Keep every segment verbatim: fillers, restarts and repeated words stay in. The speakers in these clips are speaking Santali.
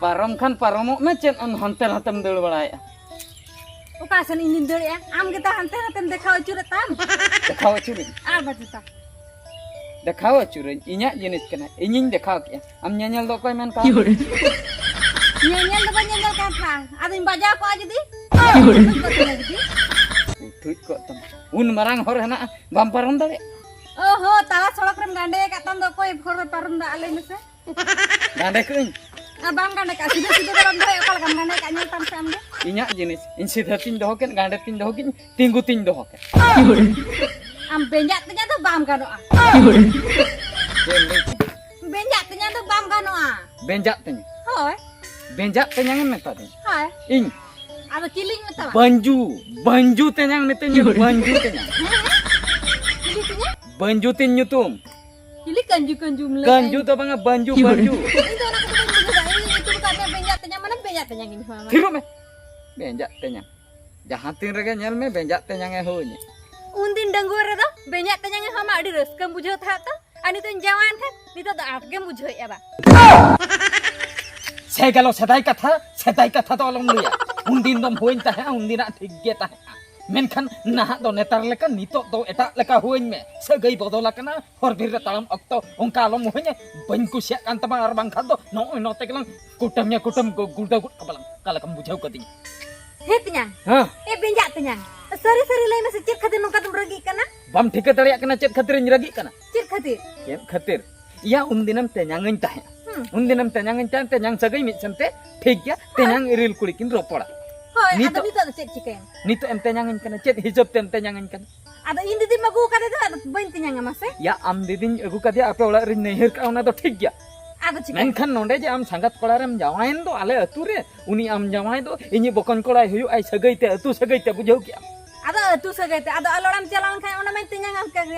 ᱯᱟᱨᱚᱢ ᱠᱷᱟᱱ ᱯᱟᱨᱚᱢᱚᱜ ᱢᱮ, ᱪᱮᱫ ᱟᱢ ᱦᱟᱱᱛᱮ ᱱᱟᱛᱮᱢ ᱫᱟᱹᱲ ᱵᱟᱲᱟᱭᱮᱫᱼᱟ? ᱚᱠᱟ ᱥᱮᱱ ᱤᱧ ᱫᱩᱧ ᱫᱟᱹᱲᱮᱜᱼᱟ? ᱟᱢ ᱜᱮᱛᱚ ᱦᱟᱱᱛᱮ ᱱᱟᱛᱮᱢ ᱫᱮᱠᱷᱟᱣ ᱟᱹᱪᱩᱨᱮᱫ ᱛᱟᱢ᱾ ᱫᱮᱠᱷᱟᱣ ᱟᱹᱪᱩᱨᱟᱹᱧ? ᱟᱨ ᱵᱟᱪᱮᱛᱟ᱾ ᱫᱮᱠᱷᱟᱣ ᱟᱹᱪᱩᱨᱟᱹᱧ, ᱤᱧᱟᱹᱜ ᱡᱤᱱᱤᱥ ᱠᱟᱱᱟ, ᱤᱧᱤᱧ ᱫᱮᱠᱷᱟᱣ ᱠᱮᱜᱼᱟ᱾ ᱟᱢ ᱧᱮᱧᱮᱞ ᱫᱚ ᱚᱠᱚᱭ ᱢᱮᱱ ᱠᱟᱜ? ᱧᱮᱧᱮᱞ ᱫᱚ ᱵᱟᱹᱧ ᱧᱮᱧᱮᱞ ᱠᱟᱱ ᱛᱟᱦᱮᱸ, ᱟᱫᱚᱧ ᱵᱟᱡᱟᱣ ᱠᱚᱜᱼᱟ ᱡᱩᱫᱤ᱾ ᱵᱟᱹᱧ ᱵᱟᱡᱟᱣ ᱡᱩᱫᱤ᱾ ᱩᱛᱷᱩᱡ ᱠᱚᱜ ᱛᱟᱢᱟ᱾ ᱩᱱ ᱢᱟᱨᱟᱝ ᱦᱚᱨ ᱦᱮᱱᱟᱜᱼᱟ, ᱵᱟᱢ ᱯᱟᱨᱚᱢ ᱫᱟᱲᱮᱭᱟᱜᱼᱟ? ᱚ ᱦᱚ, ᱛᱟᱞᱟ ᱥᱚᱲᱚᱠ ᱨᱮᱢ ᱜᱟᱸᱰᱮ ᱟᱠᱟᱫ ᱛᱟᱢ ᱫᱚ, ᱚᱠᱚᱭ ᱦᱚᱨ ᱨᱮ ᱯᱟᱨᱚᱢ ᱫᱟ? ᱟᱞᱮ ᱢᱮᱥᱮ᱾ ᱜᱟᱸᱰᱮ ᱠᱟᱜ ᱟᱹᱧ᱾ ᱟᱨ ᱵᱟᱢ ᱜᱟᱸᱰᱮ ᱠᱟᱜᱼᱟ, ᱥᱤᱫᱷᱟᱹ ᱥᱤᱫᱷᱟᱹ ᱫᱚ ᱵᱟᱢ ᱫᱚᱦᱚᱭᱟ, ᱚᱠᱟ ᱞᱮᱠᱟᱢ ᱜᱟᱸᱰᱮ ᱠᱟᱜᱼᱟ? ᱧᱮᱞ ᱛᱟᱢ ᱥᱮ ᱟᱢ ᱜᱮ᱾ ᱤᱧᱟᱹᱜ ᱡᱤᱱᱤᱥ, ᱤᱧ ᱥᱤᱫᱷᱟᱹ ᱛᱤᱧ ᱫᱚᱦᱚ ᱠᱮᱫ, ᱜᱟᱸᱰᱮ ᱛᱤᱧ ᱫᱚᱦᱚ ᱠᱮᱫ, ᱛᱤᱸᱜᱩ ᱛᱤᱧ ᱫᱚᱦᱚ ᱠᱮᱫ᱾ ᱟᱢ ᱵᱮᱸᱡᱟᱜ ᱛᱮᱧᱟᱝ ᱫᱚ ᱵᱟᱢ ᱜᱟᱱᱚᱜᱼᱟ᱾ ᱪᱮᱫ ᱮᱢ ᱞᱟᱹᱭ ᱠᱮᱫᱟ? ᱵᱮᱸᱡᱟᱜ ᱛᱮᱧᱟᱝ ᱫᱚ ᱵᱟᱢ ᱜᱟᱱᱚᱜᱼᱟ᱾ ᱵᱮᱸᱡᱟᱜ ᱛᱮᱧᱟᱝ? ᱦᱳᱭ᱾ ᱵᱮᱸᱡᱟᱜ ᱛᱮᱧᱟᱝ ᱮᱢ ᱢᱮᱛᱟ ᱫᱤᱧ? ᱦᱳᱭ᱾ ᱤᱧ? ᱟᱫᱚ ᱪᱤᱞᱤᱧ ᱢᱮᱛᱟᱢᱟ? ᱵᱟᱹᱧᱡᱩ, ᱵᱟᱹᱧᱡᱩ ᱛᱮᱧᱟᱝ ᱢᱮᱛᱟᱹᱧ ᱢᱮ, ᱵᱟᱹᱧᱡᱩ ᱛᱮᱧᱟᱝ᱾ ᱪᱤᱞᱤ ᱛᱮᱧᱟᱝ? ᱵᱟᱹᱧᱡᱩ ᱛᱤᱧ ᱧᱩᱛᱩᱢ᱾ ᱪᱤᱞᱤ ᱠᱟᱹᱧᱡᱩ ᱠᱟᱹᱧᱡᱩᱢ ᱞᱟᱹᱭ? ᱠᱟᱹᱧᱡᱩ ᱫᱚ ᱵᱟᱝᱟ, ᱵᱟᱹᱧᱡᱩ, ᱵᱟᱹᱧᱡᱩ᱾ ᱤᱧ ᱫᱚ ᱚᱱᱟ ᱠᱚᱫᱚ ᱵᱟᱹᱧ ᱵᱩᱡᱷᱟᱹᱣ ᱫᱟ᱾ ᱤᱧ ᱧᱩᱛᱩᱢ ᱠᱟᱜ ᱢᱮ ᱵᱮᱸᱡᱟᱜ ᱛᱮᱧᱟᱝ, ᱢᱟᱱᱮ ᱵᱮᱸᱡᱟᱜ ᱛᱮᱧᱟᱝ ᱤᱧ ᱦᱚᱦᱚ ᱟᱢᱟ᱾ ᱛᱷᱤᱨᱚᱜ ᱢᱮ᱾ ᱵᱮᱸᱡᱟᱜ ᱛᱮᱧᱟᱝ᱾ ᱡᱟᱦᱟᱸ ᱛᱤᱱ ᱨᱮᱜᱮ ᱧᱮᱞ ᱢᱮ, ᱵᱮᱸᱡᱟᱜ ᱛᱮᱧᱟᱝ ᱮ ᱦᱳᱭ ᱤᱧᱟᱹ᱾ ᱩᱱᱫᱤᱱ ᱰᱟᱺᱜᱩᱣᱟᱹ ᱨᱮᱫᱚ ᱵᱮᱸᱡᱟᱜ ᱛᱮᱧᱟᱝ ᱮ ᱦᱚᱦᱚ ᱟᱢᱟ, ᱟᱹᱰᱤ ᱨᱟᱹᱥᱠᱟᱹᱢ ᱵᱩᱡᱷᱟᱹᱣ ᱛᱟᱦᱮᱸᱫ ᱛᱚ᱾ ᱟᱨ ᱱᱤᱛᱚᱜ ᱤᱧ ᱡᱟᱶᱟᱭᱮᱱ ᱠᱷᱟᱱ ᱱᱤᱛᱚᱜ ᱫᱚ ᱟᱸᱴ ᱜᱮᱢ ᱵᱩᱡᱷᱟᱹᱣᱮᱫᱼᱟ ᱵᱟ? ᱥᱮ ᱜᱮᱞᱚ ᱥᱮᱫᱟᱭ ᱠᱟᱛᱷᱟ, ᱥᱮᱫᱟᱭ ᱠᱟᱛᱷᱟ ᱫᱚ ᱟᱞᱚᱢ ᱞᱟᱹᱭᱟ᱾ ᱩᱱᱫᱤᱱ ᱫᱚᱢ ᱦᱩᱭᱮᱱ ᱛᱟᱦᱮᱸᱫᱼᱟ, ᱩᱱᱫᱤᱱᱟᱜ ᱴᱷᱤᱠ ᱜᱮ ᱛᱟᱦᱮᱸᱫᱼᱟ᱾ ᱢᱮᱱᱠᱷᱟᱱ ᱱᱟᱦᱟᱜ ᱫᱚ ᱱᱮᱛᱟᱨ ᱞᱮᱠᱟ ᱱᱤᱛᱚᱜ ᱫᱚ ᱮᱴᱟᱜ ᱞᱮᱠᱟ ᱦᱩᱭᱟᱹᱧ ᱢᱮ᱾ ᱥᱟᱹᱜᱟᱹᱭ ᱵᱚᱫᱚᱞ ᱟᱠᱟᱱᱟ, ᱦᱚᱨ ᱵᱤᱨ ᱨᱮ ᱛᱟᱲᱟᱢ ᱚᱠᱛᱚ ᱚᱱᱠᱟ ᱟᱞᱚᱢ ᱦᱩᱭᱟᱹᱧᱟ᱾ ᱵᱟᱹᱧ ᱠᱩᱥᱤᱭᱟᱜ ᱠᱟᱱ ᱛᱟᱢᱟ, ᱟᱨ ᱵᱟᱝᱠᱷᱟᱱ ᱫᱚ ᱱᱚᱜᱼᱚᱭ ᱱᱚᱛᱮ ᱜᱮᱞᱟᱝ ᱠᱩᱴᱟᱹᱢ ᱭᱟ, ᱠᱩᱴᱟᱹᱢ ᱜᱩ-, ᱜᱩᱲᱫᱟᱹ ᱜᱚᱫ ᱠᱟᱵᱟᱞᱟᱝ᱾ ᱚᱠᱟ ᱞᱮᱠᱟᱢ ᱵᱩᱡᱷᱟᱹᱣ ᱠᱟᱫᱤᱧᱟ? ᱦᱮᱸ ᱛᱮᱧᱟᱝ᱾ ᱦᱮᱸ᱾ ᱮ ᱵᱮᱸᱡᱟᱜ ᱛᱮᱧᱟᱝ, ᱥᱟᱹᱨᱤ ᱥᱟᱹᱨᱤ ᱞᱟᱹᱭ ᱢᱮᱥᱮ, ᱪᱮᱫ ᱠᱷᱟᱹᱛᱤᱨ ᱱᱚᱝᱠᱟ ᱫᱚᱢ ᱨᱟᱹᱜᱤᱜ ᱠᱟᱱᱟ? ᱵᱟᱢ ᱴᱷᱤᱠᱟᱹ ᱫᱟᱲᱮᱭᱟᱜ ᱠᱟᱱᱟ ᱪᱮᱫ ᱠᱷᱟᱹᱛᱤᱨᱤᱧ ᱨᱟᱹᱜᱤᱜ ᱠᱟᱱᱟ? ᱪᱮᱫ ᱠᱷᱟᱹᱛᱤᱨ? ᱪᱮᱫ ᱠᱷᱟᱹᱛᱤᱨ? ᱤᱭᱟ, ᱩᱱᱫᱤᱱᱮᱢ ᱛᱮᱧᱟᱝᱟᱹᱧ ᱛᱟᱦᱮᱸᱫ᱾ ᱦᱩᱸ᱾ ᱩᱱᱫᱤᱱᱮᱢ ᱛᱮᱧᱟᱝᱟᱹᱧ ᱛᱟᱦᱮᱸᱫ, ᱛᱮᱧᱟᱝ ᱥᱟᱹᱜᱟᱹᱭ ᱢᱤᱫ ᱥᱮᱱᱛᱮ ᱴᱷᱤᱠ ᱜᱮᱭᱟ, ᱦᱳᱭ᱾ ᱛᱮᱧᱟᱝ ᱤᱨᱤᱞ ᱠᱩᱲᱤ ᱠᱤᱱ ᱨᱚᱯᱚᱲᱟ᱾ ᱦᱳᱭ, ᱟᱫᱚ ᱱᱤᱛᱚᱜ ᱱᱤᱛᱚᱜ ᱫᱚ ᱪᱮᱫ ᱪᱤᱠᱟᱹᱭᱮᱱ? ᱱᱤᱛᱚᱜ ᱮᱢ ᱛᱮᱧᱟᱝᱟᱹᱧ ᱠᱟᱱᱟ, ᱪᱮᱫ ᱦᱤᱥᱟᱹᱵ ᱛᱮᱢ ᱛᱮᱧᱟᱝᱟᱹᱧ ᱠᱟᱱᱟ? ᱟᱫᱚ ᱤᱧ ᱫᱤᱫᱤᱢ ᱟᱹᱜᱩ ᱟᱠᱟᱫᱮ ᱫᱚ, ᱟᱫᱚ ᱵᱟᱹᱧ ᱛᱮᱧᱟᱝ ᱟᱢᱟ ᱥᱮ? ᱭᱟ, ᱟᱢ ᱫᱤᱫᱤᱧ ᱟᱹᱜᱩ ᱠᱟᱫᱮᱭᱟ, ᱟᱯᱮ ᱚᱲᱟᱜ ᱨᱤᱧ ᱱᱟᱹᱭᱦᱟᱹᱨ ᱠᱟᱜᱼᱟ, ᱚᱱᱟ ᱫᱚ ᱴᱷᱤᱠ ᱜᱮᱭᱟ᱾ ᱟᱫᱚ ᱪᱤᱠᱟᱹ? ᱢᱮᱱᱠᱷᱟᱱ ᱱᱚᱰᱮ ᱡᱮ ᱟᱢ ᱥᱟᱸᱜᱟᱛ ᱠᱚᱲᱟ ᱨᱮᱢ ᱡᱟᱶᱟᱭᱮᱱ ᱫᱚ ᱟᱞᱮ ᱟᱹᱛᱩ ᱨᱮ, ᱩᱱᱤ ᱟᱢ ᱡᱟᱶᱟᱭ ᱫᱚ ᱤᱧᱤᱡ ᱵᱚᱠᱚᱧ ᱠᱚᱲᱟᱭ ᱦᱩᱭᱩᱜ ᱟᱭ, ᱥᱟᱹᱜᱟᱹᱭ ᱛᱮ, ᱟᱹᱛᱩ ᱥᱟᱹᱜᱟᱹᱭ ᱛᱮ, ᱵᱩᱡᱷᱟᱹᱣ ᱠᱮᱜᱼᱟᱢ? ᱟᱫᱚ ᱟᱹᱛᱩ ᱥᱟᱹᱜᱟᱹᱭ ᱛᱮ, ᱟᱫᱚ ᱟᱞᱚᱲᱟᱢ ᱪᱟᱞᱟᱣ ᱞᱮᱱᱠᱷᱟᱱ ᱚᱱᱟ ᱢᱟᱧ ᱛᱮᱧᱟᱝ ᱟᱢ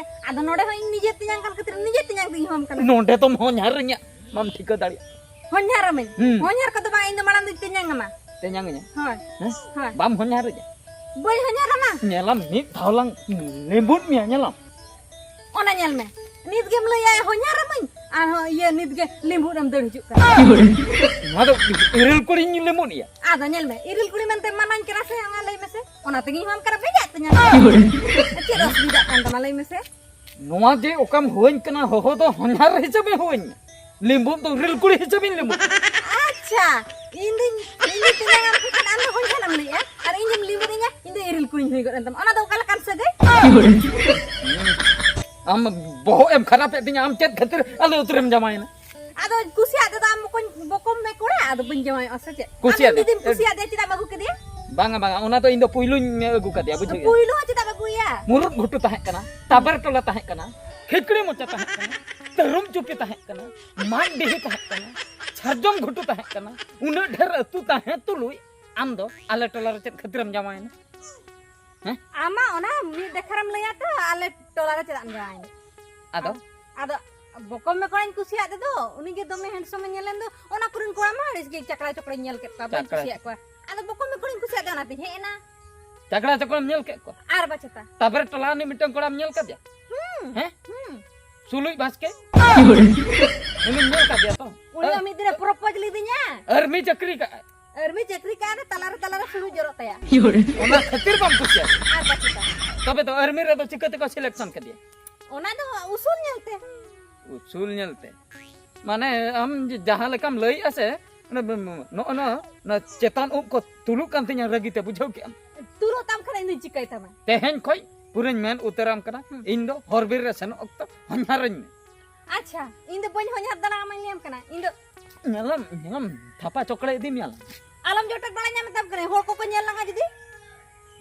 ᱟᱫᱚ ᱱᱚᱰᱮ ᱦᱚᱸ ᱤᱧ ᱱᱤᱡᱮ ᱛᱮᱧᱟᱝ ᱠᱟᱱ ᱠᱷᱟᱹᱛᱤᱨ ᱱᱤᱡᱮ ᱛᱮᱧᱟᱝ ᱛᱮᱧ ᱦᱚᱦᱚᱢ ᱠᱟᱱᱟ᱾ ᱱᱚᱰᱮ ᱫᱚᱢ ᱦᱚᱧᱦᱟᱨ ᱤᱧᱟ, ᱢᱟᱢ ᱴᱷᱤᱠᱟᱹ ᱫᱟᱲᱮᱭᱟᱜ᱾ ᱦᱚᱧᱦᱟᱨ ᱟᱢᱟᱹᱧ? ᱦᱩᱸ᱾ ᱦᱚᱧᱦᱟᱨ ᱠᱚᱫᱚ ᱵᱟᱝ, ᱤᱧ ᱫᱚ ᱢᱟᱲᱟᱝ ᱫᱚᱧ ᱛᱮᱧᱟᱝ ᱟᱢᱟ᱾ ᱛᱮᱧᱟᱝ ᱤᱧᱟ? ᱦᱳᱭ᱾ ᱦᱮᱸ? ᱦᱳᱭ᱾ ᱵᱟᱢ ᱦᱚᱧᱦᱟᱨ ᱤᱧᱟ? ᱵᱟᱹᱧ ᱦᱚᱧᱦᱟᱨ ᱟᱢᱟ? ᱧᱮᱞᱟᱢ, ᱢᱤᱫ ᱫᱷᱟᱣ ᱞᱟᱝ ᱞᱮᱵᱩᱫ ᱢᱮᱭᱟ, ᱧᱮᱞᱟᱢ᱾ ᱚᱱᱟ ᱧᱮᱞ ᱢᱮ, ᱱᱤᱛ ᱜᱮᱢ ᱞᱟᱹᱭᱟ ᱦᱚᱧᱦᱟᱨ ᱟᱢᱟᱹᱧ, ᱟᱨᱦᱚᱸ ᱤᱭᱟᱹ ᱱᱤᱛ ᱜᱮ ᱞᱮᱵᱩᱫ ᱮᱢ ᱫᱟᱹᱲ ᱦᱤᱡᱩᱜ ᱠᱟᱱᱟ᱾ ᱱᱚᱣᱟ ᱫᱚ ᱤᱨᱤᱞ ᱠᱩᱲᱤᱧ ᱞᱮᱵᱩᱫ ᱮᱭᱟ᱾ ᱟᱫᱚ ᱧᱮᱞ ᱢᱮ, ᱤᱨᱤᱞ ᱠᱩᱲᱤ ᱢᱮᱱᱛᱮ ᱢᱟᱱᱟᱧ ᱠᱟᱱᱟ ᱥᱮ ᱚᱱᱟ ᱞᱟᱹᱭ ᱢᱮᱥᱮ? ᱚᱱᱟ ᱛᱮᱜᱮᱧ ᱦᱚᱦᱚᱢ ᱠᱟᱱᱟ ᱵᱮᱸᱡᱟᱜ ᱛᱤᱧᱟ᱾ ᱪᱮᱫ ᱚᱥᱩᱵᱤᱫᱷᱟᱜ ᱠᱟᱱ ᱛᱟᱢᱟ ᱞᱟᱹᱭ ᱢᱮᱥᱮ? ᱱᱚᱣᱟ ᱡᱮ ᱚᱠᱟᱢ ᱦᱚᱦᱚᱧ ᱠᱟᱱᱟ, ᱦᱚᱦᱚ ᱫᱚ ᱦᱚᱧᱦᱟᱨ ᱦᱤᱥᱟᱹᱵᱮ ᱦᱚᱦᱚᱧ ᱢᱮ᱾ ᱞᱤᱢᱵᱩ ᱫᱚ ᱨᱤᱞ ᱠᱩᱲᱤ ᱦᱤᱥᱟᱹᱵᱤᱧ ᱞᱤᱢᱵᱩ᱾ ᱟᱪᱪᱷᱟ, ᱤᱧ ᱫᱩᱧ, ᱤᱧ ᱫᱩᱧ ᱛᱤᱱᱟᱹᱜ ᱜᱟᱱ ᱠᱚ ᱠᱷᱟᱱ ᱟᱢ ᱫᱚ ᱦᱚᱧᱦᱟᱨᱮᱢ ᱞᱟᱹᱭᱮᱜᱼᱟ, ᱟᱨ ᱤᱧ ᱫᱚᱢ ᱞᱤᱢᱵᱩ ᱫᱤᱧᱟ, ᱤᱧ ᱫᱚ ᱤᱨᱤᱞ ᱠᱩᱲᱤᱧ ᱦᱩᱭ ᱜᱚᱫ ᱮᱱ ᱛᱟᱢᱟ᱾ ᱚᱱᱟ ᱫᱚ ᱚᱠᱟ ᱞᱮᱠᱟᱱ ᱥᱟᱹᱜᱟᱹᱭ? ᱟᱢ ᱵᱚᱦᱚᱜ ᱮᱢ ᱠᱷᱟᱨᱟᱯᱮᱫ ᱛᱤᱧᱟ, ᱟᱢ ᱪᱮᱫ ᱠᱷᱟᱹᱛᱤᱨ ᱟᱞᱮ ᱟᱹᱛᱩ ᱨᱮᱢ ᱡᱟᱶᱟᱭᱮᱱᱟ? ᱟᱫᱚ ᱠᱩᱥᱤᱭᱟᱜ ᱛᱮᱫᱚ ᱟᱢ ᱵᱚᱠᱚᱧ, ᱵᱚᱠᱚᱢ ᱢᱮ ᱠᱚᱲᱟ, ᱟᱫᱚ ᱵᱟᱹᱧ ᱡᱟᱶᱟᱭᱚᱜᱼᱟ ᱥᱮ ᱪᱮᱫ? ᱠᱩᱥᱤᱭᱟᱫᱮ᱾ ᱟᱢ ᱡᱩᱫᱤᱢ ᱠᱩᱥᱤᱭᱟᱫᱮᱭᱟ, ᱪᱮᱫᱟᱜ ᱮᱢ ᱟᱹᱜᱩ ᱠᱮᱫᱮᱭᱟ? ᱵᱟᱝᱟ, ᱵᱟᱝᱟ, ᱚᱱᱟ ᱫᱚ ᱤᱧ ᱫᱚ ᱯᱩᱭᱞᱩᱧ ᱟᱹᱜᱩ ᱠᱟᱫᱮᱭᱟ, ᱵᱩᱡᱷᱟᱹᱣ ᱜᱮ᱾ ᱯᱩᱭᱞᱩ ᱦᱚᱸ ᱪᱮᱫᱟᱜ ᱮᱢ ᱟᱹᱜᱩᱭᱮᱭᱟ? ᱢᱩᱨᱩᱫ ᱜᱷᱩᱴᱩ ᱛᱟᱦᱮᱸ ᱠᱟᱱᱟ, ᱛᱟᱵᱮᱨ ᱴᱚᱞᱟ ᱛᱟᱦᱮᱸ ᱠᱟᱱᱟ, ᱠᱷᱤᱠᱲᱤ ᱢᱚᱪᱟ ᱛᱟᱦᱮᱸ ᱠᱟᱱᱟ, ᱛᱟᱹᱨᱩᱢ ᱪᱩᱯᱤ ᱛᱟᱦᱮᱸ ᱠᱟᱱᱟ, ᱢᱟᱫ ᱰᱤᱦᱤ ᱛᱟᱦᱮᱸ ᱠᱟᱱᱟ, ᱥᱟᱨᱡᱚᱢ ᱜᱷᱩᱴᱩ ᱛᱟᱦᱮᱸ ᱠᱟᱱᱟ, ᱩᱱᱟᱹᱜ ᱰᱷᱮᱨ ᱟᱹᱛᱩ ᱛᱟᱦᱮᱸ ᱛᱩᱞᱩᱡ ᱟᱢ ᱫᱚ ᱟᱞᱮ ᱴᱚᱞᱟ ᱨᱮ ᱪᱮᱫ ᱠᱷᱟᱹᱛᱤᱨᱮᱢ ᱡᱟᱶᱟᱭᱮᱱᱟ? ᱦᱮᱸ? ᱟᱢᱟᱜ ᱚᱱᱟ ᱢᱤᱫ ᱰᱮᱠᱷᱟᱨᱮᱢ ᱞᱟᱹᱭᱟ ᱛᱚ, ᱟᱞᱮ ᱴᱚᱞᱟ ᱨᱮ ᱪᱮᱫᱟᱜ ᱮᱢ ᱡᱟᱶᱟᱭᱮᱱᱟ? ᱟᱫᱚ? ᱟᱫᱚ ᱵᱚᱠᱚᱢ ᱢᱮ ᱠᱚᱲᱟᱧ ᱠᱩᱥᱤᱭᱟᱜ ᱛᱮᱫᱚ, ᱩᱱᱤ ᱜᱮ ᱫᱚᱢᱮ handsome ᱮ ᱧᱮᱞ ᱞᱮᱱ ᱫᱚ, ᱚᱱᱟ ᱠᱚᱨᱮᱱ ᱠᱚᱲᱟ ᱢᱟ ᱟᱹᱲᱤᱥ ᱜᱮ ᱪᱟᱠᱲᱟ ᱪᱚᱠᱲᱟᱧ ᱧᱮᱞ ᱠᱮᱫ ᱠᱚᱣᱟ, ᱵᱟᱹᱧ ᱪᱟᱠᱲᱟ᱾ ᱠᱩᱥᱤᱭᱟᱜ ᱠᱚᱣᱟ᱾ ᱟᱫᱚ ᱵᱚᱠᱚᱢ ᱢᱮ ᱠᱚᱲᱟᱧ ᱠᱩᱥᱤᱭᱟᱜ ᱛᱮ ᱚᱱᱟᱛᱤᱧ ᱦᱮᱡ ᱮᱱᱟ᱾ ᱪᱟᱠᱲᱟ ᱪᱚᱠᱲᱟᱢ ᱧᱮᱞ ᱠᱮᱫ ᱠᱚᱣᱟ? ᱟᱨ ᱵᱟᱪᱮᱛᱟ᱾ ᱛᱟᱯᱚᱨᱮ ᱴᱚᱞᱟ ᱨᱤᱱᱤᱡ ᱢᱤᱫᱴᱟᱝ ᱠᱚᱲᱟᱢ ᱧᱮᱞ ᱠᱟᱫᱮᱭᱟ? ᱦᱩᱸ᱾ ᱦᱮᱸ? ᱦᱩᱸ᱾ ᱥᱩᱞᱩᱡ ᱵᱟᱥᱠᱮ? ᱩᱱᱤᱢ ᱧᱮᱞ ᱠᱟᱫᱮᱭᱟ ᱛᱚ? ᱩᱱᱤ ᱫᱚ ᱢᱤᱫ ᱫᱤᱱᱮ propose ᱞᱤᱫᱤᱧᱟ᱾ ᱟᱨᱢᱤ ᱪᱟᱹᱠᱨᱤ ᱠᱟᱜᱼᱟᱭ᱾ ᱟᱨᱢᱤ ᱪᱟᱹᱠᱨᱤ ᱠᱟᱜᱼᱟ, ᱛᱟᱞᱟᱨᱮ, ᱛᱟᱞᱟᱨᱮ ᱥᱩᱱᱩᱡ ᱡᱚᱨᱚᱜ ᱛᱟᱭᱟ᱾ ᱚᱱᱟ ᱠᱷᱟᱹᱛᱤᱨ ᱵᱟᱢ ᱠᱩᱥᱤᱭᱟᱫᱮᱭᱟ? ᱟᱨ ᱵᱟᱪᱮᱛᱟ᱾ ᱛᱚᱵᱮ ᱫᱚ ᱟᱨᱢᱤ ᱨᱮᱫᱚ ᱪᱤᱠᱟᱹ ᱛᱮᱠᱚ selection ᱠᱮᱫᱮᱭᱟ? ᱚᱱᱟ ᱫᱚ ᱩᱥᱩᱞ ᱧᱮᱞᱛᱮ᱾ ᱩᱥᱩᱞ ᱧᱮᱞᱛᱮ? ᱢᱟᱱᱮ ᱟᱢ ᱡᱟᱦᱟᱸ ᱞᱮᱠᱟᱢ ᱞᱟᱹᱭᱮᱜᱼᱟ ᱥᱮ, ᱚᱱᱟ ᱵ-, ᱱᱚᱜᱼᱚ ᱱᱚᱣᱟ, ᱱᱚᱣᱟ ᱪᱮᱛᱟᱱ ᱩᱵ ᱠᱚ ᱛᱩᱞᱩᱜ ᱠᱟᱱ ᱛᱤᱧᱟ ᱨᱟᱹᱜᱤ ᱛᱮ, ᱵᱩᱡᱷᱟᱹᱣ ᱠᱮᱜᱼᱟᱢ? ᱛᱩᱞᱩᱜ ᱛᱟᱢ ᱠᱷᱟᱱ ᱤᱧ ᱫᱚᱧ ᱪᱤᱠᱟᱹᱭ ᱛᱟᱢᱟ? ᱛᱮᱦᱮᱧ ᱠᱷᱚᱡ ᱯᱩᱨᱟᱹᱧ ᱢᱮᱱ ᱩᱛᱟᱹᱨᱟᱢ ᱠᱟᱱᱟ, ᱦᱩᱸ᱾ ᱤᱧ ᱫᱚ ᱦᱚᱨ ᱵᱤᱨ ᱨᱮ ᱥᱮᱱᱚᱜ ᱚᱠᱛᱚ ᱦᱚᱧᱦᱟᱨᱟᱹᱧ ᱢᱮ᱾ ᱟᱪᱪᱷᱟ, ᱤᱧ ᱫᱚ ᱵᱟᱹᱧ ᱦᱚᱧᱦᱟᱨ ᱫᱟᱲᱮᱭᱟᱢᱟᱧ ᱞᱟᱹᱭᱟᱢ ᱠᱟᱱᱟ᱾ ᱤᱧ ᱫᱚ ᱧᱮᱞᱟᱢ, ᱧᱮᱞᱟᱢ, ᱛᱷᱟᱯᱟ ᱪᱚᱠᱲᱮ ᱤᱫᱤ ᱢᱮᱭᱟᱞᱟᱝ᱾ ᱟᱞᱚᱢ ᱡᱚᱴᱮᱫ ᱵᱟᱲᱟᱧᱟ ᱢᱮᱛᱟᱢ ᱠᱟᱹᱱᱟᱹᱧ, ᱦᱚᱲ ᱠᱚᱠᱚ ᱧᱮᱞ ᱞᱟᱝᱟ ᱡᱩᱫᱤ᱾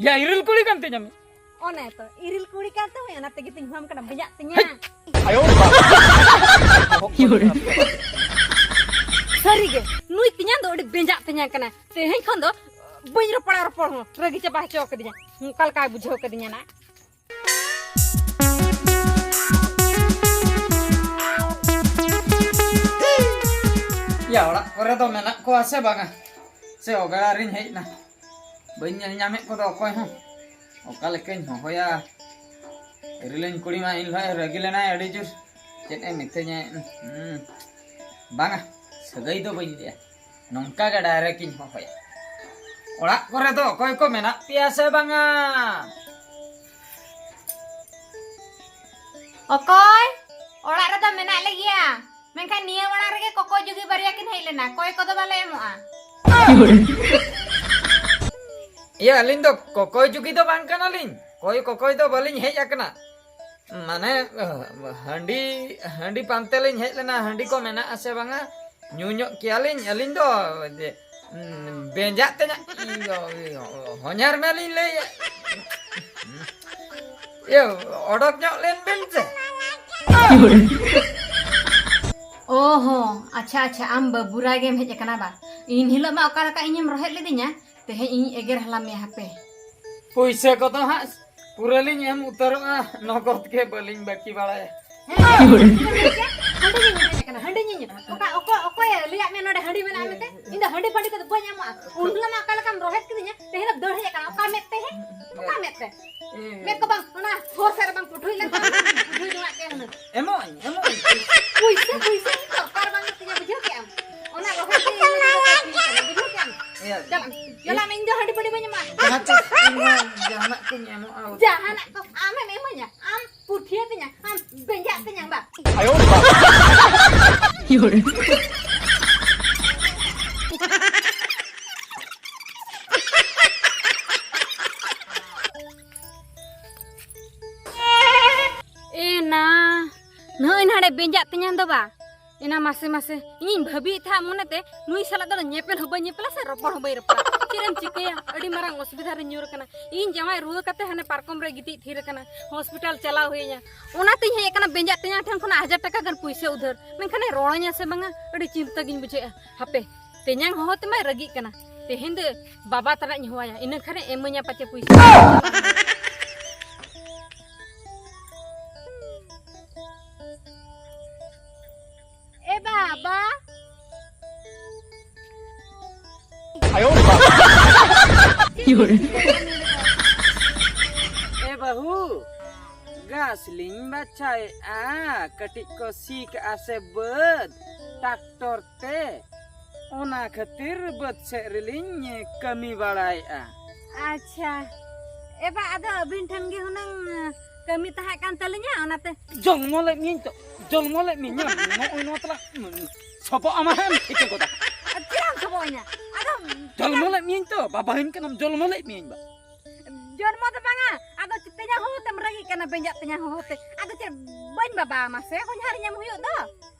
ᱭᱟ, ᱤᱨᱤᱞ ᱠᱩᱲᱤ ᱠᱟᱱ ᱛᱤᱧᱟᱢ᱾ ᱚᱱᱮ ᱛᱚ, ᱤᱨᱤᱞ ᱠᱩᱲᱤ ᱠᱟᱱ ᱛᱟᱢᱟᱭ, ᱚᱱᱟ ᱛᱮᱜᱮ ᱛᱤᱧ ᱦᱚᱦᱚᱢ ᱠᱟᱱᱟ, ᱵᱮᱸᱡᱟᱜ ᱛᱤᱧᱟ᱾ ᱦᱮᱡ᱾ ᱟᱭᱳ ᱵᱟᱵᱟ᱾ ᱥᱟᱹᱨᱤᱜᱮ, ᱱᱩᱭ ᱛᱤᱧᱟᱝ ᱫᱚ ᱟᱹᱰᱤ ᱵᱮᱸᱡᱟᱜ ᱛᱤᱧᱟᱝ ᱠᱟᱱᱟ᱾ ᱛᱮᱦᱮᱧ ᱠᱷᱚᱱ ᱫᱚ ᱵᱟᱹᱧ ᱨᱚᱯᱚᱲᱟ, ᱨᱚᱯᱚᱲ ᱦᱚᱸ᱾ ᱨᱟᱹᱜᱤ ᱪᱟᱵᱟ ᱦᱚᱪᱚ ᱠᱟᱫᱤᱧᱟ᱾ ᱚᱠᱟ ᱞᱮᱠᱟᱭ ᱵᱩᱡᱷᱟᱹᱣ ᱠᱟᱫᱤᱧᱟ ᱱᱟ᱾ ᱫᱚ ᱢᱮᱱᱟᱜ ᱠᱚᱣᱟ ᱥᱮ ᱵᱟᱝᱟ? ᱥᱮ ᱚᱵᱮᱲᱟ ᱨᱤᱧ ᱦᱮᱡ ᱮᱱᱟ? ᱵᱟᱹᱧ ᱧᱮᱞ ᱧᱟᱢᱮᱫ ᱠᱚᱫᱚ ᱚᱠᱚᱭ ᱦᱚᱸ᱾ ᱚᱠᱟ ᱞᱮᱠᱟᱧ ᱦᱚᱦᱚᱭᱟ? ᱨᱤᱞᱟᱹᱧ ᱠᱩᱲᱤ ᱢᱟ ᱤᱧ ᱞᱟᱦᱟᱭ ᱨᱟᱹᱜᱤ ᱞᱮᱱᱟᱭ ᱟᱹᱰᱤ ᱡᱳᱨ᱾ ᱪᱮᱫ ᱮ ᱢᱤᱛᱟᱹᱧᱟ? ᱦᱩᱸ᱾ ᱵᱟᱝᱟ, ᱥᱟᱹᱜᱟᱹᱭ ᱫᱚ ᱵᱟᱹᱧ ᱞᱟᱹᱭᱟ᱾ ᱱᱚᱝᱠᱟ ᱜᱮ direct ᱤᱧ ᱦᱚᱦᱚᱭᱟ᱾ ᱚᱲᱟᱜ ᱠᱚᱨᱮ ᱫᱚ ᱚᱠᱚᱭ ᱠᱚ ᱢᱮᱱᱟᱜ ᱯᱮᱭᱟ ᱥᱮ ᱵᱟᱝᱟ? ᱚᱠᱚᱭ? ᱚᱲᱟᱜ ᱨᱮᱫᱚ ᱢᱮᱱᱟᱜ ᱞᱮᱜᱮᱭᱟ, ᱢᱮᱱᱠᱷᱟᱱ ᱱᱤᱭᱟᱹ ᱚᱲᱟᱜ ᱨᱮᱜᱮ ᱠᱚᱠᱚᱭ ᱡᱩᱜᱤ ᱵᱟᱨᱭᱟ ᱠᱤᱱ ᱦᱮᱡ ᱞᱮᱱᱟ᱾ ᱠᱚᱭ ᱠᱚᱫᱚ ᱵᱟᱞᱮ ᱮᱢᱚᱜᱼᱟ᱾ ᱤᱭᱟᱹ, ᱟᱹᱞᱤᱧ ᱫᱚ ᱠᱚᱠᱚᱭ ᱡᱩᱜᱤ ᱫᱚ ᱵᱟᱝ ᱠᱟᱱᱟᱞᱤᱧ᱾ ᱠᱚᱭ ᱠᱚᱠᱚᱭ ᱫᱚ ᱵᱟᱹᱞᱤᱧ ᱦᱮᱡ ᱟᱠᱟᱱᱟ᱾ ᱢᱟᱱᱮ, ᱦᱟᱺᱰᱤ, ᱦᱟᱺᱰᱤ ᱯᱟᱱᱛᱮ ᱞᱤᱧ ᱦᱮᱡ ᱞᱮᱱᱟ᱾ ᱦᱟᱺᱰᱤ ᱠᱚ ᱢᱮᱱᱟᱜ ᱟᱥᱮ ᱵᱟᱝᱟ? ᱧᱩ ᱧᱚᱜ ᱠᱮᱭᱟᱞᱤᱧ ᱟᱹᱞᱤᱧ ᱫᱚ᱾ ᱡᱮ, ᱩᱸ, ᱵᱮᱸᱡᱟᱜ ᱛᱮᱧᱟᱜ, ᱤᱧ ᱫᱚ, ᱦᱚᱧᱦᱟᱨ ᱢᱮᱞᱤᱧ ᱞᱟᱹᱭᱮᱫ᱾ ᱤᱭᱟᱹ, ᱚᱰᱚᱠ ᱧᱚᱜ ᱞᱮᱱ ᱵᱮᱱ ᱥᱮ᱾ ᱚ ᱦᱚᱸ, ᱟᱪᱪᱷᱟ, ᱟᱪᱪᱷᱟ, ᱟᱢ ᱵᱟᱹᱵᱩ ᱨᱟᱭ ᱜᱮᱢ ᱦᱮᱡ ᱟᱠᱟᱱᱟ ᱵᱟ? ᱤᱱ ᱦᱤᱞᱳᱜ ᱢᱟ ᱚᱠᱟ ᱞᱮᱠᱟ ᱤᱧᱮᱢ ᱨᱚᱦᱮᱫ ᱞᱤᱫᱤᱧᱟ, ᱛᱮᱦᱮᱧ ᱤᱧ ᱮᱜᱮᱨ ᱦᱟᱞᱟᱝ ᱢᱮᱭᱟ ᱦᱟᱯᱮ᱾ ᱯᱩᱭᱥᱟᱹ ᱠᱚᱫᱚ ᱦᱟᱸᱜ ᱯᱩᱨᱟᱹ ᱞᱤᱧ ᱮᱢ ᱩᱛᱟᱹᱨᱚᱜᱼᱟ, ᱱᱚᱜᱚᱫ ᱜᱮ ᱵᱟᱹᱞᱤᱧ ᱵᱟᱹᱠᱤ ᱵᱟᱲᱟᱭᱟ᱾ ᱦᱮᱸ, ᱦᱟᱺᱰᱤ ᱧᱩᱧᱩ ᱦᱮᱡ ᱟᱠᱟᱱᱟ, ᱦᱟᱺᱰᱤ ᱧᱩᱧᱩ᱾ ᱚᱠᱟ, ᱚᱠᱚᱭ, ᱚᱠᱚᱭᱮ ᱞᱟᱹᱭᱟᱫ ᱢᱮᱭᱟ ᱱᱚᱰᱮ ᱦᱟᱺᱰᱤ ᱢᱮᱱᱟᱜᱼᱟ ᱢᱮᱱᱛᱮ? ᱤᱧ ᱫᱚ ᱦᱟᱺᱰᱤ ᱯᱷᱟᱺᱰᱤ ᱠᱚᱫᱚ ᱵᱟᱹᱧ ᱮᱢᱚᱜᱼᱟ᱾ ᱩᱱ ᱦᱤᱞᱳᱜ ᱢᱟ ᱚᱠᱟ ᱞᱮᱠᱟᱢ ᱨᱚᱦᱮᱫ ᱠᱤᱫᱤᱧᱟ, ᱛᱮᱦᱮᱧ ᱫᱚ ᱫᱟᱹᱲ ᱦᱮᱡ ᱟᱠᱟᱱᱟ᱾ ᱚᱠᱟ ᱢᱮᱫ ᱛᱮ ᱦᱮᱸ? ᱢᱮᱫ ᱠᱚ ᱵᱟᱝ, ᱚᱱᱟ ᱦᱚᱨ ᱥᱮᱫ ᱨᱮ ᱵᱟᱝ ᱯᱩᱴᱷᱩᱭ ᱞᱮᱱ ᱛᱟᱢᱟ, ᱯᱩᱴᱷᱩᱭ ᱡᱚᱝᱟᱜ ᱜᱮ ᱦᱩᱱᱟᱹᱝ᱾ ᱮᱢᱚᱜ ᱟᱹᱧ, ᱮᱢᱚᱜ ᱟᱹᱧ᱾ ᱯᱩᱭᱥᱟᱹ, ᱯᱩᱭᱥᱟᱹ ᱤᱧ ᱫᱚᱨᱠᱟᱨ ᱵᱟᱝ ᱛᱤᱧᱟ, ᱵᱩᱡᱷᱟᱹᱣ ᱠᱮᱜᱼᱟᱢ? ᱚᱱᱟ ᱨᱚᱦᱚᱭ ᱛᱮ ᱤᱧ ᱫᱚ ᱵᱩᱡᱷᱟᱹᱣ ᱠᱮᱜᱼᱟᱢ? ᱤᱭᱟᱹ, ᱪᱟᱞᱟᱜ ᱟᱢ, ᱪᱟᱞᱟᱜ ᱟᱢ, ᱤᱧ ᱫᱚ ᱦᱟᱺᱰᱤ ᱯᱟᱹᱰᱤ ᱵᱟᱹᱧ ᱮᱢᱟ᱾ ᱡᱟᱦᱟᱸ ᱛᱤᱥ ᱤᱧ ᱦᱚᱸ ᱡᱟᱦᱟᱱᱟᱜ ᱠᱚᱧ ᱮᱢᱚᱜᱼᱟ᱾ ᱡᱟᱦᱟᱱᱟᱜ ᱠᱚ ᱟᱢᱮᱢ ᱤᱢᱟᱹᱧᱟ, ᱟᱢ ᱯᱩᱴᱷᱤᱭᱟᱹ ᱛᱤᱧᱟ, ᱟᱢ ᱵᱮᱸᱡᱟᱜ ᱛᱤᱧᱟ, ᱵᱟ᱾ ᱮ ᱱᱟ, ᱱᱟᱹᱭ ᱱᱟᱲᱮ ᱵᱮᱸᱡᱟᱜ ᱛᱤᱧᱟᱹ ᱫᱚ ᱵᱟ᱾ ᱮᱱᱟ ᱢᱟᱥᱮ ᱢᱟᱥᱮ, ᱤᱧᱤᱧ ᱵᱷᱟᱹᱵᱤᱭᱮᱫ ᱛᱟᱦᱮᱸᱫ ᱢᱚᱱᱮᱛᱮ, ᱱᱩᱭ ᱥᱟᱞᱟᱜ ᱫᱚ ᱧᱮᱯᱮᱞ ᱦᱚᱸ ᱵᱟᱹᱧ ᱧᱮᱯᱮᱞᱟ ᱥᱮ ᱨᱚᱯᱚᱲ ᱦᱚᱸ ᱵᱟᱹᱧ ᱨᱚᱯᱚᱲᱟ᱾ ᱪᱮᱫ ᱮᱢ ᱪᱤᱠᱟᱹᱭᱟ? ᱟᱹᱰᱤ ᱢᱟᱨᱟᱝ ᱚᱥᱩᱵᱤᱫᱷᱟ ᱨᱮᱧ ᱧᱩᱨ ᱟᱠᱟᱱᱟ᱾ ᱤᱧ ᱡᱟᱶᱟᱭ ᱨᱩᱣᱟᱹ ᱠᱟᱛᱮ ᱦᱟᱱᱮ ᱯᱟᱨᱠᱚᱢ ᱨᱮ ᱜᱤᱛᱤᱡ ᱛᱷᱤᱨ ᱟᱠᱟᱱᱟ, ᱦᱚᱥᱯᱤᱴᱟᱞ ᱪᱟᱞᱟᱣ ᱦᱩᱭ ᱟᱹᱧᱟ᱾ ᱚᱱᱟᱛᱤᱧ ᱦᱮᱡ ᱟᱠᱟᱱᱟ ᱵᱮᱸᱡᱟᱜ ᱛᱮᱧᱟᱝ ᱴᱷᱮᱱ ᱠᱷᱚᱱᱟᱜ ᱦᱟᱡᱟᱨ ᱴᱟᱠᱟ ᱜᱟᱱ ᱯᱩᱭᱥᱟᱹ ᱩᱫᱷᱟᱹᱨ᱾ ᱢᱮᱱᱠᱷᱟᱱᱮ ᱨᱚᱲᱟᱹᱧᱟ ᱥᱮ ᱵᱟᱝᱟ, ᱟᱹᱰᱤ ᱪᱤᱱᱛᱟᱹ ᱜᱤᱧ ᱵᱩᱡᱷᱟᱹᱣᱮᱫᱼᱟ᱾ ᱦᱟᱯᱮ, ᱛᱮᱧᱟᱝ ᱦᱚᱦᱚ ᱛᱮᱢᱟᱭ ᱨᱟᱹᱜᱤᱜ ᱠᱟᱱᱟ᱾ ᱛᱮᱦᱮᱧ ᱫᱚ ᱵᱟᱵᱟ ᱛᱟᱞᱟᱧ ᱦᱚᱦᱚᱣᱟᱭᱟ, ᱤᱱᱟᱹ ᱠᱷᱟᱱᱮ ᱮᱢᱟᱹᱧᱟ ᱯᱟᱪᱮ ᱯᱩᱭᱥᱟᱹ᱾ ᱮ ᱵᱟᱵᱟ, ᱮ ᱵᱟᱹᱦᱩ, ᱜᱷᱟᱥ ᱞᱤᱧ ᱵᱟᱪᱷᱟᱣᱮᱫᱼᱟ, ᱠᱟᱹᱴᱤᱡ ᱠᱚ ᱥᱤ ᱠᱟᱜᱼᱟ ᱥᱮ ᱵᱟᱹᱫᱽ ᱴᱨᱟᱠᱴᱚᱨ ᱛᱮ, ᱚᱱᱟ ᱠᱷᱟᱹᱛᱤᱨ ᱵᱟᱹᱫᱽ ᱥᱮᱫ ᱨᱮᱞᱤᱧ ᱠᱟᱹᱢᱤ ᱵᱟᱲᱟᱭᱮᱫᱼᱟ᱾ ᱟᱪᱪᱷᱟ, ᱮ ᱵᱟ, ᱟᱫᱚ ᱟᱹᱵᱤᱱ ᱴᱷᱮᱱ ᱜᱮ ᱦᱩᱱᱟᱹᱝ ᱠᱟᱹᱢᱤ ᱛᱟᱦᱮᱸ ᱠᱟᱱ ᱛᱟᱹᱞᱤᱧᱟ, ᱚᱱᱟᱛᱮ᱾ ᱡᱚᱞᱢᱚ ᱞᱮᱫ ᱢᱤᱭᱟᱹᱧ ᱛᱚ, ᱡᱚᱞᱢᱚ ᱞᱮᱫ ᱢᱤᱭᱟᱹᱧ, ᱱᱚᱜᱼᱚᱭ ᱱᱚᱣᱟ ᱛᱟᱞᱟ ᱥᱚᱵᱚᱜ ᱟᱢᱟ ᱦᱟᱸᱜ ᱮᱢ ᱴᱷᱤᱠᱟᱹ ᱜᱚᱫᱟ᱾ ᱪᱮᱫ ᱮᱢ ᱥᱚᱵᱚᱜ ᱟᱹᱧᱟ? ᱟᱫᱚ ᱡᱚᱞᱢᱚ ᱞᱮᱫ ᱢᱤᱭᱟᱹᱧ ᱛᱚ, ᱵᱟᱵᱟᱦᱤᱧ ᱠᱟᱱᱟᱢ, ᱡᱚᱞᱢᱚ ᱞᱮᱫ ᱢᱤᱭᱟᱹᱧ ᱵᱟ᱾ ᱡᱚᱱᱢᱚ ᱫᱚ ᱵᱟᱝᱟ, ᱟᱫᱚ ᱛᱮᱧᱟᱝ ᱦᱚᱦᱚ ᱛᱮᱢ ᱨᱟᱹᱜᱤᱜ ᱠᱟᱱᱟ, ᱵᱮᱸᱡᱟᱜ ᱛᱮᱧᱟᱝ ᱦᱚᱦᱚ ᱛᱮ᱾ ᱟᱫᱚ ᱪᱮᱫ ᱵᱟᱹᱧ ᱵᱟᱵᱟ ᱟᱢᱟ ᱥᱮ ᱦᱚᱧᱦᱟᱨᱤᱧ ᱮᱢ ᱦᱩᱭᱩᱜ ᱫᱚ?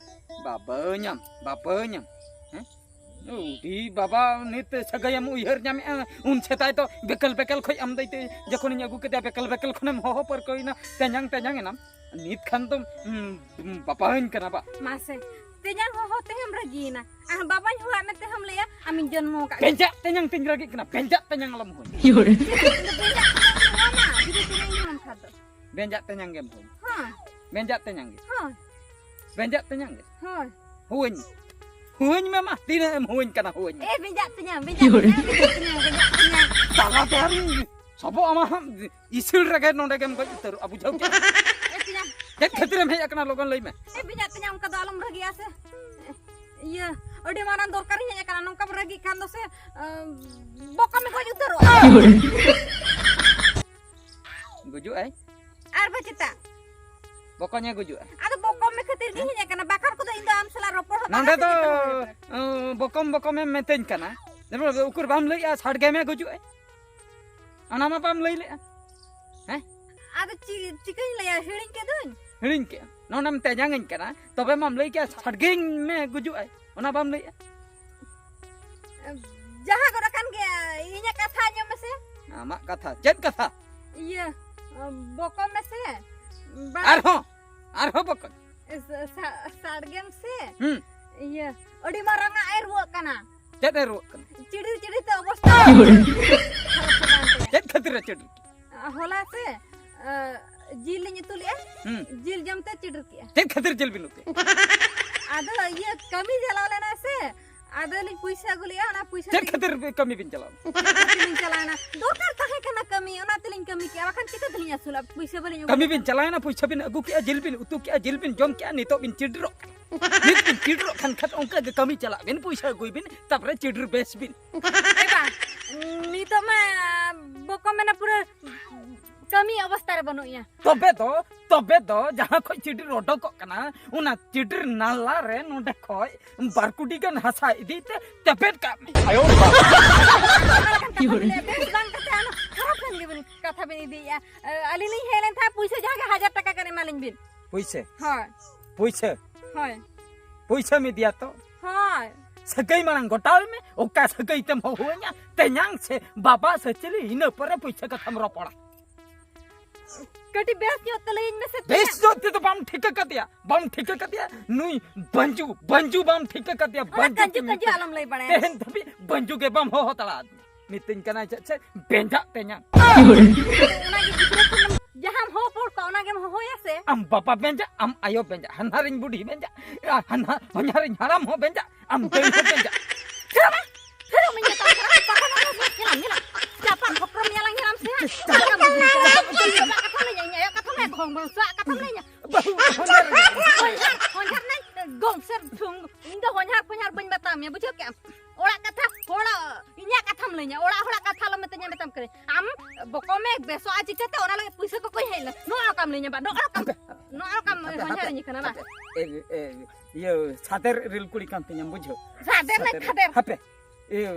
ᱵᱟᱵᱟᱹᱧᱟᱢ, ᱵᱟᱵᱟᱹᱧᱟᱢ, ᱦᱮᱸ? ᱩᱰᱤ ᱵᱟᱵᱟ, ᱱᱤᱛ ᱥᱟᱹᱜᱟᱹᱭᱮᱢ ᱩᱭᱦᱟᱹᱨ ᱧᱟᱢᱮᱜᱼᱟ, ᱩᱱ ᱥᱮᱫᱟᱭ ᱫᱚ ᱵᱮᱠᱮᱞ ᱵᱮᱠᱮᱞ ᱠᱷᱚᱡ ᱟᱢ ᱫᱟᱹᱭᱛᱮ ᱡᱚᱠᱷᱚᱱᱤᱧ ᱟᱹᱜᱩ ᱠᱮᱫᱮᱭᱟ, ᱵᱮᱠᱮᱞ ᱵᱮᱠᱮᱞ ᱠᱷᱚᱱᱮᱢ ᱦᱚᱦᱚ ᱯᱟᱹᱨᱠᱟᱹᱣᱮᱱᱟ, ᱛᱮᱧᱟᱝ ᱛᱮᱧᱟᱝ ᱮᱱᱟᱢ᱾ ᱱᱤᱛ ᱠᱷᱟᱱ ᱫᱚᱢ, ᱩᱸ, ᱩᱸ, ᱵᱟᱵᱟᱣᱟᱹᱧ ᱠᱟᱱᱟ ᱵᱟ᱾ ᱢᱟᱥᱮ, ᱛᱮᱧᱟᱝ ᱦᱚᱦᱚ ᱛᱮᱦᱚᱸᱢ ᱨᱟᱹᱜᱤᱭᱮᱱᱟ᱾ ᱟᱨ ᱵᱟᱵᱟᱧ ᱦᱚᱦᱚᱣᱟᱜ ᱢᱮ ᱛᱮᱦᱚᱸᱢ ᱞᱟᱹᱭᱟ, ᱟᱢᱤᱧ ᱡᱚᱱᱢᱚ ᱟᱠᱟᱫ ᱢᱮᱭᱟ᱾ ᱵᱮᱸᱡᱟᱜ ᱛᱮᱧᱟᱝ ᱛᱤᱧ ᱨᱟᱹᱜᱤᱜ ᱠᱟᱱᱟ, ᱵᱮᱸᱡᱟᱜ ᱛᱮᱧᱟᱝ ᱟᱞᱚᱢ ᱦᱚᱦᱚᱧᱟ᱾ ᱪᱮᱫᱟᱜ ᱤᱧ ᱫᱚ ᱵᱮᱸᱡᱟᱜ ᱛᱮᱧᱟᱝ ᱤᱧ ᱦᱚᱦᱚᱣᱟᱢᱟ? ᱡᱩᱫᱤ ᱛᱮᱧᱟᱝ ᱤᱧ ᱦᱚᱦᱚᱣᱟᱢ ᱠᱷᱟᱱ ᱫᱚ᱾ ᱵᱮᱸᱡᱟᱜ ᱛᱮᱧᱟᱝ ᱜᱮᱢ ᱦᱚᱦᱚᱧᱟ᱾ ᱦᱳᱭ᱾ ᱵᱮᱸᱡᱟᱜ ᱛᱮᱧᱟᱝ ᱜᱮ᱾ ᱦᱳᱭ᱾ ᱵᱮᱸᱡᱟᱜ ᱛᱮᱧᱟᱝ ᱜᱮ᱾ ᱦᱳᱭ᱾ ᱦᱩᱣᱟᱹᱧ᱾ ᱦᱩᱣᱟᱹᱧ ᱢᱮ ᱢᱟ, ᱛᱤᱱᱟᱹᱜ ᱮᱢ ᱦᱩᱣᱟᱹᱧ ᱠᱟᱱᱟ, ᱦᱩᱣᱟᱹᱧ ᱢᱮ᱾ ᱮ, ᱵᱮᱸᱡᱟᱜ ᱛᱮᱧᱟᱝ, ᱵᱮᱸᱡᱟᱜ ᱛᱮᱧᱟᱝ, ᱵᱮᱸᱡᱟᱜ ᱛᱮᱧᱟᱝ, ᱵᱮᱸᱡᱟᱜ ᱛᱮᱧᱟᱝ᱾ ᱛᱟᱞᱟ ᱛᱮ ᱟᱨᱤᱧ ᱥᱚᱵᱚᱜ ᱟᱢᱟ ᱦᱟᱸᱜ, ᱤᱥᱤᱲ ᱨᱮᱜᱮ ᱱᱚᱰᱮ ᱜᱮᱢ ᱜᱚᱡ ᱩᱛᱟᱹᱨᱚᱜᱼᱟ, ᱵᱩᱡᱷᱟᱹᱣ ᱠᱮᱫ? ᱮ, ᱛᱮᱧᱟᱝ᱾ ᱪᱮᱫ ᱠᱷᱟᱹᱛᱤᱨᱮᱢ ᱦᱮᱡ ᱟᱠᱟᱱᱟ, ᱞᱚᱜᱚᱱ ᱞᱟᱹᱭ ᱢᱮ᱾ ᱮ, ᱵᱮᱸᱡᱟᱜ ᱛᱮᱧᱟᱝ, ᱚᱱᱠᱟ ᱫᱚ ᱟᱞᱚᱢ ᱨᱟᱹᱜᱤᱜᱼᱟ ᱥᱮ᱾ ᱤᱭᱟᱹ, ᱟᱹᱰᱤ ᱢᱟᱨᱟᱝ ᱫᱚᱨᱠᱟᱨᱤᱧ ᱦᱮᱡ ᱟᱠᱟᱱᱟ, ᱱᱚᱝᱠᱟᱢ ᱨᱟᱹᱜᱤᱜ ᱠᱷᱟᱱ ᱫᱚ ᱥᱮ, ᱟᱸ, ᱵᱚᱠᱟᱢ ᱜᱚᱡ ᱩᱛᱟᱹᱨᱚᱜᱼᱟ᱾ ᱜᱩᱡᱩᱜ ᱟᱭ? ᱟᱨ ᱵᱟ ᱪᱮᱛᱟ? ᱵᱚᱠᱚᱧᱮ ᱜᱩᱡᱩᱜᱼᱟ᱾ ᱟᱫᱚ ᱵᱚᱠᱚᱢ ᱢᱮ ᱠᱷᱟᱹᱛᱤᱨ ᱜᱤᱧ ᱦᱮᱡ ᱟᱠᱟᱱᱟ, ᱵᱟᱠᱷᱟᱱ ᱠᱚᱫᱚ ᱤᱧ ᱫᱚ ᱟᱢ ᱥᱟᱞᱟᱜ ᱨᱚᱯᱚᱲ ᱦᱚᱸ ᱵᱟᱝ ᱱᱚᱰᱮ ᱫᱚ, ᱥᱮᱴᱮᱨ ᱦᱚᱸ ᱵᱟᱝ ᱥᱮᱴᱮᱨ᱾ ᱟᱸ, ᱵᱚᱠᱚᱢ ᱵᱚᱠᱚᱢᱮᱢ ᱢᱮᱛᱟᱹᱧ ᱠᱟᱱᱟ᱾ ᱡᱮᱢᱚᱱ ᱩᱠᱩᱨ ᱵᱟᱢ ᱞᱟᱹᱭᱮᱜᱼᱟ, ᱥᱟᱰᱜᱮᱢᱮ ᱜᱩᱡᱩᱜ ᱟᱭ? ᱚᱱᱟ ᱢᱟ ᱵᱟᱢ ᱞᱟᱹᱭ ᱞᱮᱜᱼᱟ᱾ ᱦᱮᱸ? ᱟᱫᱚ ᱪᱤ-, ᱪᱤᱠᱟᱹᱧ ᱞᱟᱹᱭᱟ, ᱦᱤᱲᱤᱧ ᱠᱮᱫᱟᱹᱧ᱾ ᱦᱤᱲᱤᱧ ᱠᱮᱜᱼᱟ? ᱱᱚᱰᱮᱢ ᱛᱮᱧᱟᱝᱟᱹᱧ ᱠᱟᱱᱟ, ᱛᱚᱵᱮ ᱢᱟᱢ ᱞᱟᱹᱭ ᱠᱮᱜᱼᱟ, ᱥᱟᱰᱜᱮᱧ ᱢᱮ ᱜᱩᱡᱩᱜ ᱟᱭ᱾ ᱚᱱᱟ ᱵᱟᱢ ᱞᱟᱹᱭᱮᱜᱼᱟ? ᱡᱟᱦᱟᱸ ᱜᱚᱫ ᱟᱠᱟᱱ ᱜᱮ, ᱤᱧᱟᱹᱜ ᱠᱟᱛᱷᱟ ᱟᱸᱡᱚᱢ ᱢᱮᱥᱮ᱾ ᱟᱢᱟᱜ ᱠᱟᱛᱷᱟ? ᱪᱮᱫ ᱠᱟᱛᱷᱟ? ᱤᱭᱟᱹ, ᱵᱚᱠᱚᱢ ᱢᱮᱥᱮ᱾ ᱵᱟ- ᱟᱨᱦᱚᱸ, ᱟᱨᱦᱚᱸ ᱵᱚᱠᱚᱧ᱾ ᱥᱟ-, ᱥᱟ-, ᱥᱟᱲᱜᱮᱢ ᱥᱮ᱾ ᱦᱩᱸ᱾ ᱤᱭᱟᱹ, ᱟᱹᱰᱤ ᱢᱟᱨᱟᱝ ᱟᱜ ᱮ ᱨᱩᱣᱟᱹᱜ ᱠᱟᱱᱟ᱾ ᱪᱮᱫ ᱮ ᱨᱩᱣᱟᱹᱜ ᱠᱟᱱᱟ? ᱪᱤᱰᱤᱨ ᱪᱤᱰᱤᱨ ᱛᱮ ᱚᱵᱚᱥᱛᱟ ᱠᱷᱟᱨᱟᱯ ᱪᱟᱵᱟᱭᱮᱱ ᱛᱟᱭᱟ᱾ ᱪᱮᱫ ᱠᱷᱟᱹᱛᱤᱨ ᱮ ᱪᱤᱰᱤᱨ? ᱦᱚᱞᱟ ᱥᱮ, ᱟ, ᱡᱤᱞ ᱞᱤᱧ ᱩᱛᱩ ᱞᱮᱜᱼᱟ᱾ ᱦᱩᱸ᱾ ᱡᱤᱞ ᱡᱚᱢ ᱛᱮ ᱪᱤᱰᱤᱨ ᱠᱮᱜᱼᱟ᱾ ᱪᱮᱫ ᱠᱷᱟᱹᱛᱤᱨ ᱡᱤᱞ ᱵᱤᱱ ᱩᱛᱩᱭᱟ? ᱟᱫᱚ ᱤᱭᱟᱹ ᱠᱟᱹᱢᱤ ᱪᱟᱞᱟᱣ ᱞᱮᱱᱟᱭ ᱥᱮ, ᱟᱫᱚ ᱞᱤᱧ ᱯᱩᱭᱥᱟᱹ ᱟᱹᱜᱩ ᱞᱮᱜᱼᱟ, ᱚᱱᱟ ᱯᱩᱭᱥᱟᱹ ᱪᱮᱫ ᱛᱮᱜᱮ ᱠᱷᱟᱹᱛᱤᱨ ᱠᱟᱹᱢᱤ ᱵᱤᱱ ᱪᱟᱞᱟᱣ ᱞᱮᱱᱟ? ᱪᱮᱫ ᱠᱷᱟᱹᱛᱤᱨ ᱞᱤᱧ ᱪᱟᱞᱟᱣᱮᱱᱟ? ᱫᱚᱨᱠᱟᱨ ᱛᱟᱦᱮᱸ ᱠᱟᱱᱟ ᱠᱟᱹᱢᱤ, ᱚᱱᱟ ᱛᱮᱞᱤᱧ ᱠᱟᱹᱢᱤ ᱠᱮᱜᱼᱟ, ᱵᱟᱠᱷᱟᱱ ᱪᱤᱠᱟᱹ ᱛᱮᱞᱤᱧ ᱟᱹᱥᱩᱞᱟ? ᱯᱩᱭᱥᱟᱹ ᱵᱟᱹᱞᱤᱧ ᱟᱹᱜᱩ ᱠᱟᱹᱢᱤ ᱵᱤᱱ ᱪᱟᱞᱟᱣᱮᱱᱟ, ᱯᱩᱭᱥᱟᱹ ᱵᱤᱱ ᱟᱹᱜᱩ ᱠᱮᱜᱼᱟ, ᱡᱤᱞ ᱵᱤᱱ ᱩᱛᱩ ᱠᱮᱜᱼᱟ, ᱡᱤᱞ ᱵᱤᱱ ᱡᱚᱢ ᱠᱮᱜᱼᱟ, ᱱᱤᱛᱚᱜ ᱵᱤᱱ ᱪᱤᱰᱨᱚᱜ ᱠᱟᱱᱟ᱾ ᱱᱤᱛ ᱵᱤᱱ ᱪᱤᱰᱨᱚᱜ ᱠᱷᱟᱱ ᱠᱷᱟᱱ ᱚᱱᱠᱟ ᱜᱮ ᱠᱟᱹᱢᱤ ᱪᱟᱞᱟᱜ ᱵᱤᱱ, ᱯᱩᱭᱥᱟᱹ ᱟᱹᱜᱩᱭ ᱵᱤᱱ, ᱛᱟᱯᱚᱨᱮ ᱪᱤᱰᱨ ᱵᱮᱥ ᱵᱤᱱ᱾ ᱮ ᱵᱟ, ᱱᱤᱛᱚᱜ ᱢᱟ ᱵᱚᱠᱚ ᱢᱮᱱᱟ ᱯᱩᱨᱟᱹ ᱠᱟᱹᱢᱤ ᱚᱵᱚᱥᱛᱟ ᱨᱮ ᱵᱟᱹᱱᱩᱜ ᱤᱧᱟ᱾ ᱛᱚᱵᱮ ᱫᱚ, ᱛᱚᱵᱮ ᱫᱚ ᱡᱟᱦᱟᱸ ᱠᱷᱚᱡ ᱪᱤᱰᱨ ᱚᱰᱚᱠᱚᱜ ᱠᱟᱱᱟ, ᱚᱱᱟ ᱪᱤᱰᱨ ᱱᱟᱞᱟ ᱨᱮ ᱱᱚᱰᱮ ᱠᱷᱚᱡ ᱵᱟᱨ ᱠᱩᱰᱤ ᱜᱟᱱ ᱦᱟᱥᱟ ᱤᱫᱤᱭ ᱛᱮ ᱛᱮᱯᱮᱫ ᱠᱟᱜ ᱢᱮ᱾ ᱟᱭᱳ ᱵᱟᱵᱟ᱾ ᱚᱱᱟ ᱞᱮᱠᱟᱱ ᱠᱟᱛᱷᱟ ᱵᱤᱱ ᱞᱟᱹᱭᱟ, ᱵᱮᱥ ᱵᱟᱝ ᱠᱟᱛᱷᱟ, ᱚᱱᱟ ᱠᱷᱟᱨᱟᱯ ᱠᱟᱱ ᱜᱮᱵᱤᱱ ᱠᱟᱛᱷᱟ ᱵᱤᱱ ᱤᱫᱤᱭᱮᱜᱼᱟ᱾ ᱟᱹᱞᱤᱧ ᱞᱤᱧ ᱦᱮᱡ ᱞᱮᱱ ᱛᱟᱦᱮᱸᱫ, ᱯᱩᱭᱥᱟᱹ ᱡᱟᱦᱟᱸ ᱜᱮ ᱦᱟᱡᱟᱨ ᱴᱟᱠᱟ ᱜᱟᱱ ᱮᱢᱟᱞᱤᱧ ᱵᱤᱱ᱾ ᱯᱩᱭᱥᱟᱹ? ᱦᱳᱭ᱾ ᱯᱩᱭᱥᱟᱹ? ᱦᱳᱭ᱾ ᱯᱩᱭᱥᱟᱹᱢ ᱤᱫᱤᱭᱟ ᱛᱚ? ᱦᱳᱭ᱾ ᱥᱟᱹᱜᱟᱹᱭ ᱢᱟᱲᱟᱝ ᱜᱚᱴᱟᱭ ᱢᱮ, ᱚᱠᱟ ᱥᱟᱹᱜᱟᱹᱭ ᱛᱮᱢ ᱦᱚᱦᱚᱣᱟᱹᱧᱟ, ᱛᱮᱧᱟᱝ ᱥᱮ ᱵᱟᱵᱟ ᱥᱮ ᱪᱤᱞᱤ, ᱤᱱᱟᱹ ᱯᱚᱨᱮ ᱯᱩᱭᱥᱟᱹ ᱠᱟᱛᱷᱟᱢ ᱨᱚᱯᱚᱲᱟ᱾ ᱠᱟᱹᱴᱤᱡ ᱵᱮᱥ ᱧᱚᱜ ᱛᱮ ᱞᱟᱹᱭᱟᱹᱧ ᱢᱮᱥᱮ, ᱵᱮᱥ ᱛᱮᱧᱟᱝ᱾ ᱧᱚᱜ ᱛᱮᱫᱚ ᱵᱟᱢ ᱴᱷᱤᱠᱟᱹ ᱠᱟᱫᱮᱭᱟ, ᱵᱟᱢ ᱴᱷᱤᱠᱟᱹ ᱠᱟᱫᱮᱭᱟ, ᱱᱩᱭ ᱵᱟᱹᱧᱡᱩ, ᱵᱟᱹᱧᱡᱩ ᱵᱟᱢ ᱴᱷᱤᱠᱟᱹ ᱠᱟᱫᱮᱭᱟ, ᱚᱱᱟ ᱵᱟᱹᱧᱡᱩ ᱠᱟᱹᱧᱡᱩ ᱠᱤ ᱠᱟᱹᱧᱡᱩ ᱢᱤᱛᱟᱹᱧᱟ? ᱟᱞᱚᱢ ᱞᱟᱹᱭ ᱵᱟᱲᱟᱭᱟ᱾ ᱛᱮᱦᱮᱧ ᱫᱷᱟᱹᱵᱤᱡ ᱵᱟᱹᱧᱡᱩ ᱜᱮ ᱵᱟᱢ ᱦᱚᱦᱚ ᱫᱟᱲᱮᱭᱟᱫᱤᱧᱟ᱾ ᱢᱤᱛᱟᱹᱧ ᱠᱟᱱᱟᱭ ᱪᱮᱫ ᱥᱮ ᱵᱮᱸᱡᱟᱜ ᱛᱮᱧᱟᱝ᱾ ᱚᱱᱟᱜᱮ ᱜᱤᱫᱽᱨᱟᱹ ᱠᱷᱚᱱ ᱡᱟᱦᱟᱸᱢ ᱦᱚᱦᱚ ᱯᱚᱲ ᱠᱚᱣᱟ, ᱚᱱᱟᱜᱮᱢ ᱦᱚᱦᱚᱭᱟ ᱥᱮ? ᱟᱢ ᱵᱟᱵᱟ ᱵᱮᱸᱡᱟᱜ, ᱟᱢ ᱟᱭᱳ ᱵᱮᱸᱡᱟᱜ, ᱦᱟᱱᱦᱟᱨᱤᱧ ᱵᱩᱰᱷᱤ ᱵᱮᱸᱡᱟᱜ, ᱦᱟᱱᱦᱟ-, ᱦᱚᱧᱦᱟᱨᱤᱧ ᱦᱟᱲᱟᱢ ᱦᱚᱸ ᱵᱮᱸᱡᱟᱜ, ᱟᱢ ᱫᱟᱹᱭ ᱦᱚᱸ ᱵᱮᱸᱡᱟᱜ᱾ ᱯᱷᱮᱨᱚᱜ ᱢᱮ, ᱯᱷᱮᱨᱚᱜ ᱢᱮ, ᱧᱮᱞᱟᱢ ᱠᱟᱱᱟ, ᱧᱮᱞᱟᱢ, ᱧᱮᱞᱟᱢ᱾ ᱪᱟᱯᱟᱫ ᱦᱚᱯᱨᱚᱢ ᱧᱮᱞᱟᱢ, ᱧᱮᱞᱟᱢ ᱥᱮ ᱦᱟᱸᱜ᱾ ᱪᱮᱫ ᱞᱮᱠᱟᱢ ᱵᱩᱡᱷᱟᱹᱣ ᱠᱮᱫᱟ? ᱤᱧ ᱵᱟᱵᱟ ᱠᱟᱛᱷᱟᱢ ᱞᱟᱹᱭᱟ, ᱤᱧ ᱟᱭᱳ ᱠᱟᱛᱷᱟᱢ ᱞᱟᱹᱭᱟ, ᱜᱷᱚᱝ ᱵᱚᱝᱥᱚᱣᱟᱜ ᱠᱟᱛᱷᱟᱢ ᱞᱟᱹᱭᱟ᱾ ᱵᱟᱹᱦᱩ ᱦᱚᱧᱦᱟᱨ ᱨᱮ᱾ ᱦᱚᱧᱦᱟᱨ, ᱦᱚᱧᱦᱟᱨ ᱱᱟᱹᱧ, ᱜᱚᱝᱥᱮᱨ ᱴᱷᱩᱝ᱾ ᱤᱧ ᱫᱚ ᱦᱚᱧᱦᱟᱨ ᱯᱷᱚᱧᱦᱟᱨ ᱵᱟᱹᱧ ᱵᱟᱛᱟᱣ ᱢᱮᱭᱟ, ᱵᱩᱡᱷᱟᱹᱣ ᱠᱮᱜᱼᱟᱢ? ᱚᱲᱟᱜ ᱠᱟᱛᱷᱟ, ᱦᱚᱲ, ᱤᱧᱟᱜ ᱠᱟᱛᱷᱟᱢ ᱞᱟᱹᱭᱟ, ᱚᱲᱟᱜ ᱦᱚᱲᱟᱜ ᱠᱟᱛᱷᱟ ᱟᱞᱚᱢ ᱢᱮᱛᱟᱧᱟ, ᱢᱮᱛᱟᱢ ᱠᱟᱹᱱᱟᱹᱧ᱾ ᱟᱢ ᱵᱚᱠᱚᱢᱮ ᱵᱮᱥᱚᱜᱼᱟ ᱪᱤᱠᱟᱹᱛᱮ, ᱚᱱᱟ ᱞᱟᱹᱜᱤᱫ ᱯᱩᱭᱥᱟᱹ ᱠᱚᱠᱚᱭ ᱦᱮᱡ ᱞᱮᱱᱟ᱾ ᱱᱚᱜᱼᱚ ᱱᱚᱝᱠᱟᱢ ᱞᱟᱹᱭᱟ, ᱵᱟ, ᱱᱚᱜᱼᱚ ᱱᱚᱝᱠᱟᱢ, ᱦᱟᱯᱮ, ᱱᱚᱜᱼᱚ ᱱᱚᱝᱠᱟᱢ ᱦᱟᱯᱮ, ᱦᱟᱯᱮ, ᱦᱚᱧᱦᱟᱨᱤᱧ ᱠᱟᱱᱟ, ᱵᱟ? ᱦᱟᱯᱮ, ᱮ, ᱮ, ᱤᱭᱟᱹ, ᱥᱟᱫᱮᱨ ᱨᱤᱞ ᱠᱩᱲᱤ ᱠᱟᱱ ᱛᱤᱧᱟᱢ, ᱵᱩᱡᱷᱟᱹᱣ? ᱥᱟᱫᱮᱨ ᱱᱟᱹᱧ, ᱥᱟᱫᱮᱨ᱾ ᱥᱟᱫᱮᱨ᱾ ᱦᱟᱯᱮ, ᱤᱭᱟᱹ,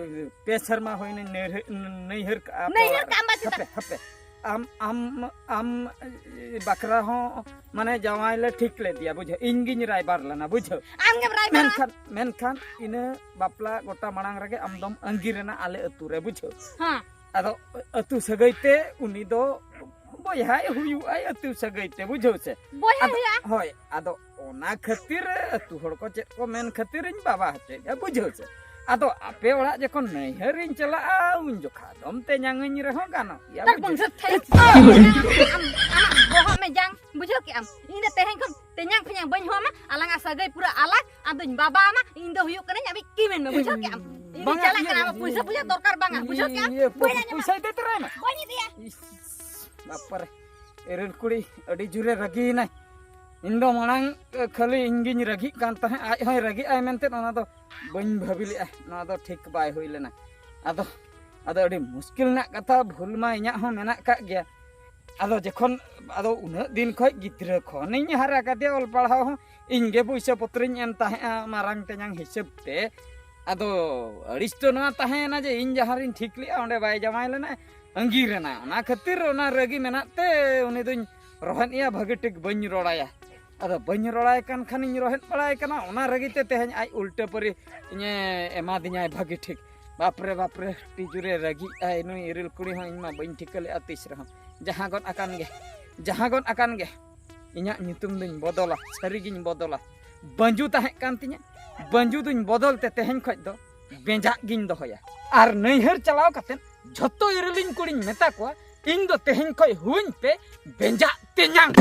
ᱯᱮ ᱥᱮᱨᱢᱟ ᱦᱩᱭᱱᱟ ᱱᱟᱹᱭᱦᱟᱹᱨ, ᱱᱟᱹᱭᱦᱟᱹᱨ ᱠᱟᱜᱼᱟ ᱯᱮ ᱱᱟᱹᱭᱦᱟᱹᱨ ᱚᱲᱟᱜ ᱠᱟᱜᱼᱟᱢ ᱨᱮ᱾ ᱵᱟ ᱪᱮᱫᱟᱜ? ᱦᱟᱯᱮ, ᱦᱟᱯᱮ᱾ ᱟᱢ, ᱟᱢ, ᱟᱢ, ᱮ, ᱵᱟᱠᱷᱨᱟ ᱦᱚᱸ, ᱢᱟᱱᱮ, ᱡᱟᱶᱟᱭ ᱞᱮ ᱴᱷᱤᱠ ᱞᱮᱫᱮᱭᱟ, ᱵᱩᱡᱷᱟᱹᱣ? ᱤᱧ ᱜᱤᱧ ᱨᱟᱭᱵᱟᱨ ᱞᱮᱱᱟ, ᱵᱩᱡᱷᱟᱹᱣ? ᱟᱢ ᱜᱮᱢ ᱨᱟᱭᱵᱟᱨᱟ? ᱢᱮᱱᱠᱷᱟᱱ, ᱢᱮᱱᱠᱷᱟᱱ ᱤᱱᱟᱹ ᱵᱟᱯᱞᱟ ᱜᱚᱴᱟ ᱢᱟᱲᱟᱝ ᱨᱮᱜᱮ ᱟᱢ ᱫᱚᱢ ᱟᱺᱜᱤᱨ ᱮᱱᱟ ᱟᱞᱮ ᱟᱹᱛᱩ ᱨᱮ, ᱵᱩᱡᱷᱟᱹᱣ? ᱦᱮᱸ᱾ ᱟᱫᱚ ᱟᱹᱛᱩ ᱥᱟᱹᱜᱟᱹᱭ ᱛᱮ ᱩᱱᱤ ᱫᱚ ᱵᱚᱭᱦᱟᱭ ᱦᱩᱭᱩᱜᱼᱟᱭ, ᱟᱹᱛᱩ ᱥᱟᱹᱜᱟᱹᱭ ᱛᱮ, ᱵᱩᱡᱷᱟᱹᱣ ᱥᱮ? ᱵᱚᱭᱦᱟ ᱟᱫᱚ, ᱦᱩᱭᱩᱜᱼᱟ? ᱦᱳᱭ, ᱟᱫᱚ ᱚᱱᱟ ᱠᱷᱟᱹᱛᱤᱨ ᱟᱹᱛᱩ ᱦᱚᱲ ᱠᱚ ᱪᱮᱫ ᱠᱚ ᱢᱮᱱ ᱠᱷᱟᱹᱛᱤᱨᱤᱧ ᱵᱟᱵᱟ ᱦᱚᱪᱚᱭᱮᱫᱼᱟ, ᱵᱩᱡᱷᱟᱹᱣ ᱥᱮ? ᱟᱫᱚ ᱟᱯᱮ ᱚᱲᱟᱜ ᱡᱚᱠᱷᱚᱱ ᱱᱟᱹᱭᱦᱟᱹᱨᱤᱧ ᱪᱟᱞᱟᱜᱼᱟ, ᱩᱱ ᱡᱚᱠᱷᱟ ᱫᱚᱢ ᱛᱮᱧᱟᱝᱟᱹᱧ ᱨᱮᱦᱚᱸ ᱜᱟᱱᱚᱜ ᱜᱮᱭᱟ, ᱛᱟᱨ ᱵᱩᱡᱷᱟᱹᱣ? ᱵᱚᱝᱥᱚ ᱛᱷᱮᱨ᱾ ᱟᱢ, ᱟᱢᱟᱜ ᱵᱚᱦᱚᱜ ᱢᱮ ᱡᱟᱝ, ᱵᱩᱡᱷᱟᱹᱣ ᱠᱮᱜᱼᱟᱢ? ᱤᱧ ᱫᱚ ᱛᱮᱦᱮᱧ ᱠᱷᱚᱱ ᱛᱮᱧᱟᱝ ᱯᱷᱮᱧᱟᱝ ᱵᱟᱹᱧ ᱦᱚᱦᱚᱣᱟᱢᱟ, ᱟᱞᱟᱝᱟᱜ ᱥᱟᱹᱜᱟᱹᱭ ᱯᱩᱨᱟᱹ ᱟᱞᱟᱜᱽ᱾ ᱟᱫᱚᱧ ᱵᱟᱵᱟ ᱟᱢᱟ, ᱤᱧ ᱫᱚ ᱦᱩᱭᱩᱜ ᱠᱟᱹᱱᱟᱹᱧ ᱟᱢᱤᱡ ᱠᱤᱢᱤᱱ ᱢᱮ, ᱵᱩᱡᱷᱟᱹᱣ ᱠᱮᱜᱼᱟᱢ? ᱤᱧ ᱫᱚᱧ ᱵᱟᱝᱟ, ᱪᱟᱞᱟᱜ ᱤᱭᱟᱹ, ᱠᱟᱱᱟ, ᱟᱢᱟᱜ ᱯᱩᱭᱥᱟᱹ ᱯᱩᱭᱥᱟᱹ ᱫᱚᱨᱠᱟᱨ ᱵᱟᱝᱟ, ᱵᱩᱡᱷᱟᱹᱣ ᱠᱮᱜᱼᱟᱢ? ᱤᱭᱟᱹ, ᱵᱟᱹᱧ ᱟᱸᱡᱚᱢᱟ᱾ ᱯᱩᱭᱥᱟᱹ ᱤᱫᱤ ᱛᱚᱨᱟᱭ ᱢᱮ᱾ ᱵᱟᱹᱧ ᱤᱫᱤᱭᱟ᱾ ᱤᱥ, ᱵᱟᱯᱨᱮ, ᱤᱨᱤᱞ ᱠᱩᱲᱤ ᱟᱹᱰᱤ ᱡᱳᱨᱮ ᱨᱟᱹᱜᱤᱭᱮᱱᱟᱭ᱾ ᱤᱧ ᱫᱚ ᱢᱟᱲᱟᱝ, ᱮ, ᱠᱷᱟᱹᱞᱤ ᱤᱧ ᱜᱤᱧ ᱨᱟᱹᱜᱤᱜ ᱠᱟᱱ ᱛᱟᱦᱮᱸᱫ, ᱟᱡ ᱦᱚᱸᱭ ᱨᱟᱹᱜᱤᱜ ᱟᱭ ᱢᱮᱱᱛᱮ ᱚᱱᱟ ᱫᱚ ᱵᱟᱹᱧ ᱵᱷᱟᱹᱵᱤ ᱞᱮᱫᱼᱟ᱾ ᱱᱚᱣᱟ ᱫᱚ ᱴᱷᱤᱠ ᱵᱟᱭ ᱦᱩᱭ ᱞᱮᱱᱟ᱾ ᱟᱫᱚ, ᱟᱫᱚ ᱟᱹᱰᱤ ᱢᱩᱥᱠᱤᱞ ᱨᱮᱱᱟᱜ ᱠᱟᱛᱷᱟ, ᱵᱷᱩᱞ ᱢᱟ ᱤᱧᱟᱹᱜ ᱦᱚᱸ ᱢᱮᱱᱟᱜ ᱠᱟᱜ ᱜᱮᱭᱟ᱾ ᱟᱫᱚ ᱡᱚᱠᱷᱚᱱ, ᱟᱫᱚ ᱩᱱᱟᱹᱜ ᱫᱤᱱ ᱠᱷᱚᱡ ᱜᱤᱫᱽᱨᱟᱹ ᱠᱷᱚᱱᱤᱧ ᱦᱟᱨᱟ ᱠᱟᱫᱮᱭᱟ, ᱚᱞ ᱯᱟᱲᱦᱟᱣ ᱦᱚᱸ ᱤᱧ ᱜᱮ ᱯᱩᱭᱥᱟᱹ ᱯᱚᱛᱨᱚᱧ ᱮᱢ ᱛᱟᱦᱮᱸᱜᱼᱟ ᱢᱟᱨᱟᱝ ᱛᱮᱧᱟᱝ ᱦᱤᱥᱟᱹᱵ ᱛᱮ᱾ ᱟᱫᱚ ᱟᱹᱲᱤᱥ ᱫᱚ ᱱᱚᱣᱟ ᱛᱟᱦᱮᱸᱭᱮᱱᱟ ᱡᱮ ᱤᱧ ᱡᱟᱦᱟᱸ ᱨᱤᱧ ᱴᱷᱤᱠ ᱞᱮᱜᱼᱟ, ᱚᱸᱰᱮ ᱵᱟᱭ ᱡᱟᱶᱟᱭ ᱞᱮᱱᱟ, ᱟᱺᱜᱤᱨ ᱮᱱᱟ᱾ ᱚᱱᱟ ᱠᱷᱟᱹᱛᱤᱨ ᱚᱱᱟ ᱨᱟᱹᱜᱤ ᱢᱮᱱᱟᱜ ᱛᱮ ᱩᱱᱤ ᱫᱚᱧ ᱨᱚᱦᱮᱫ ᱮᱭᱟ, ᱵᱷᱟᱹᱜᱤ ᱴᱷᱤᱠ ᱵᱟᱹᱧ ᱨᱚᱲᱟᱭᱟ᱾ ᱟᱫᱚ ᱵᱟᱹᱧ ᱨᱚᱲᱟᱭ ᱠᱟᱱ ᱠᱷᱟᱱᱤᱧ ᱨᱚᱦᱮᱫ ᱵᱟᱲᱟᱭ ᱠᱟᱱᱟ, ᱚᱱᱟ ᱨᱟᱹᱜᱤ ᱛᱮ ᱛᱮᱦᱮᱧ ᱟᱡ ᱩᱞᱴᱟᱹ ᱯᱟᱹᱨᱤ ᱤᱧᱮ ᱮᱢᱟᱫᱤᱧᱟᱭ ᱵᱷᱟᱹᱜᱤ ᱴᱷᱤᱠ᱾ ᱵᱟᱯᱨᱮ, ᱵᱟᱯᱨᱮ, ᱟᱹᱰᱤ ᱡᱳᱨᱮ ᱨᱟᱹᱜᱤᱜ ᱟᱭ ᱱᱩᱭ ᱤᱨᱤᱞ ᱠᱩᱲᱤ ᱦᱚᱸ, ᱤᱧ ᱢᱟ ᱵᱟᱹᱧ ᱴᱷᱤᱠᱟᱹ ᱞᱮᱫᱼᱟ ᱛᱤᱥ ᱨᱮᱦᱚᱸ᱾ ᱡᱟᱦᱟᱸ ᱜᱚᱫ ᱟᱠᱟᱱ ᱜᱮ, ᱡᱟᱦᱟᱸ ᱜᱚᱫ ᱟᱠᱟᱱ ᱜᱮ, ᱤᱧᱟᱹᱜ ᱧᱩᱛᱩᱢ ᱫᱚᱧ ᱵᱚᱫᱚᱞᱟ, ᱥᱟᱹᱨᱤᱜᱤᱧ ᱵᱚᱫᱚᱞᱟ᱾ ᱵᱟᱹᱡᱩ ᱛᱟᱦᱮᱸ ᱠᱟᱱ ᱛᱤᱧᱟᱹ, ᱵᱟᱹᱡᱩ ᱫᱚᱧ ᱵᱚᱫᱚᱞ ᱛᱮ ᱛᱮᱦᱮᱧ ᱠᱷᱚᱡ ᱫᱚ ᱵᱮᱸᱡᱟᱜ ᱜᱤᱧ ᱫᱚᱦᱚᱭᱟ᱾ ᱟᱨ ᱱᱟᱹᱭᱦᱟᱹᱨ ᱪᱟᱞᱟᱣ ᱠᱟᱛᱮ ᱡᱷᱚᱛᱚ ᱤᱨᱤᱞᱤᱧ ᱠᱩᱲᱤᱧ ᱢᱮᱛᱟ ᱠᱚᱣᱟ, ᱤᱧ ᱫᱚ ᱛᱮᱦᱮᱧ ᱠᱷᱚᱡ ᱦᱩᱣᱟᱹᱧ ᱯᱮ ᱵᱮᱸᱡᱟᱜ ᱛᱮᱧᱟᱝ᱾